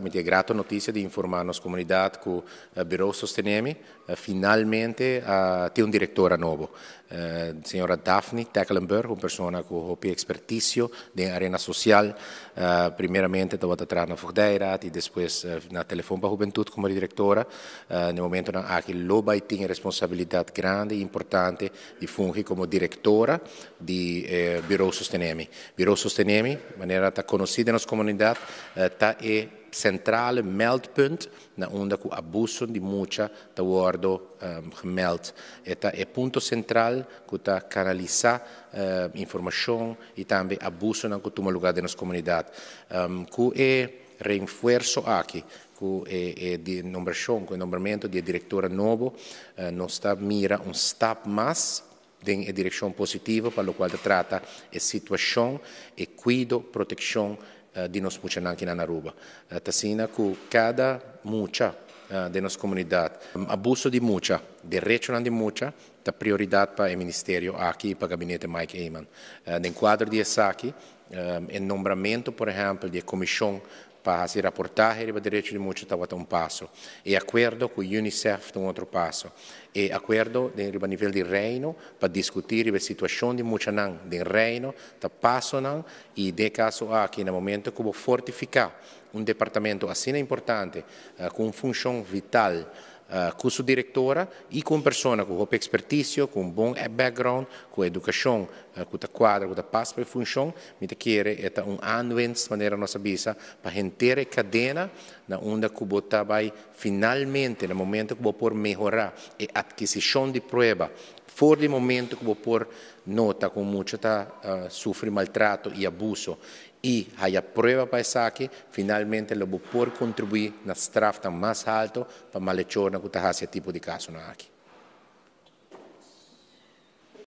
Mi tin grato noticia di informa nos comunidad cu Bureau Sostenemi finalmente tin un directora nobo. Señora Daphne Tecklenburg, un persona cu hopi experticio den arena social. Primeramente tabata traha na Voogdijraad y despues na Telefon pa Hubentud como directora. Na e momentonan aki lo bay tin e responsabilidad grandi y importante di fungi como directora di Bureau Sostenemi. Bureau Sostenemi, manera ta conoci den nos comunidad, ta e centrale meldpunt na unda cu abuso di mucha ta wordo gemeld. E ta e punto central cu ta canalisa informacion y tambe abusonan cu tuma lugar den nos comunidad. Cu e reenfuerzo aki, cu e nombracion, cu e nombramento di e directora nobo, nos ta mira un stap mas den e direccion positivo pa locual ta trata e situacion, e cuido, proteccion di nos muchanan aki na Aruba. Ta asina cu cada mucha den nos comunidad, abuso di mucha, derechonan di mucha, ta prioridad pa e ministerio aki y pa gabinete Mike Eman. Den cuadro di esaki, e nombramento, por ehempel, di e comision pa haci raportahe riba derecho di mucha tabata un paso. E acuerdo cu UNICEF ta un otro paso. E acuerdo den riba nivel di Reino pa discuti riba e situacion di muchanan den Reino ta pasonan y den e caso aki na momento cu bo fortifica un departamento asina importante cu un funcion vital cu su directora y cu un persona cu hopi experticio, cu un bon background, cu educacion cu ta cuadra, cu ta pas pa e funcion, mi ta kere e ta un aanwinst, manera nos a bisa, pa henter e cadena na unda cu bo ta bay finalmente na momento cu bo por mehora e adquisicion di prueba, for di momento cu bo por nota cu mucha ta sufri maltrato y abuso y haya prueba pa esaki, finalmente lo bo por contribui na strafnan mas halto pa malhechornan cu ta haci e tipo di casonan aki.